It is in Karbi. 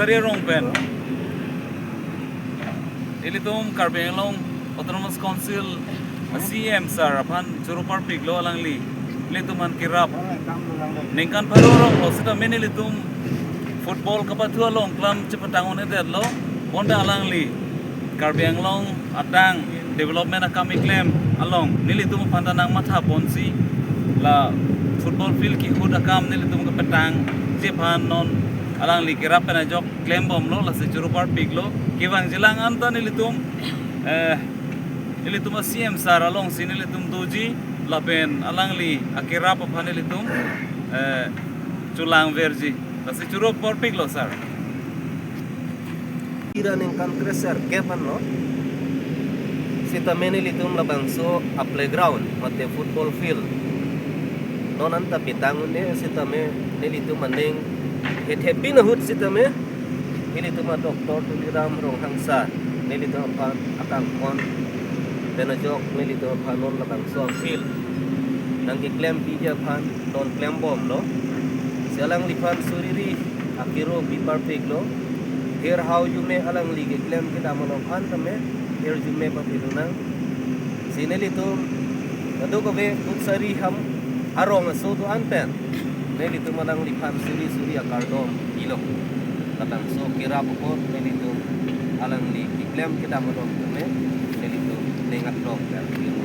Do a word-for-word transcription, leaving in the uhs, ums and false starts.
Ari arong pen ilitum Karbi Anglong Autonomous Council C E M sir aphan choro parpiklo, alangli ilitum aphan kerap ningkan pharo rong lo sitame nelitum football kapathu along klam chepatang un-edetlo. Bonta alangli Karbi Anglong adang development akam keklem along nelitum aphan ta nangmatha ponsi la football field kehut akam nelitum kepatangji aphan non alangli kerap pen ajok klembomlo, lasi choro parpiklo. Kevangjilang anta nelitum, eh, nelitum a C E M sir alongsi nelitum doji lapen alangli akerap aphan nelitum, eh, chelangverji. Lasi choro parpiklo sir. Ira ningkan kre-sirkep anlo sitame nelitum labangso a playground mate football field non anta pitang un-e sitame nelitum aning hethe pin ahut sitame nelitum a Doctor Tuliram Ronghang sir nelitum aphan akangkon pen ajok nelitum aphan non labangso a field nangkeklempiji aphan non klembomlo. Si alangliphan suriri akero pi parpiklo. Her hau jume alangli keklem kedam along aphan tame her jume papilonang. Si nelitum kadokave Buksari ham arong aso do-an pen nelitum alangliphan suri suri akardom pilo. Labangso kerap apot nelitum alangli keklem kedam along tame nelitum ning aklong pen pilo.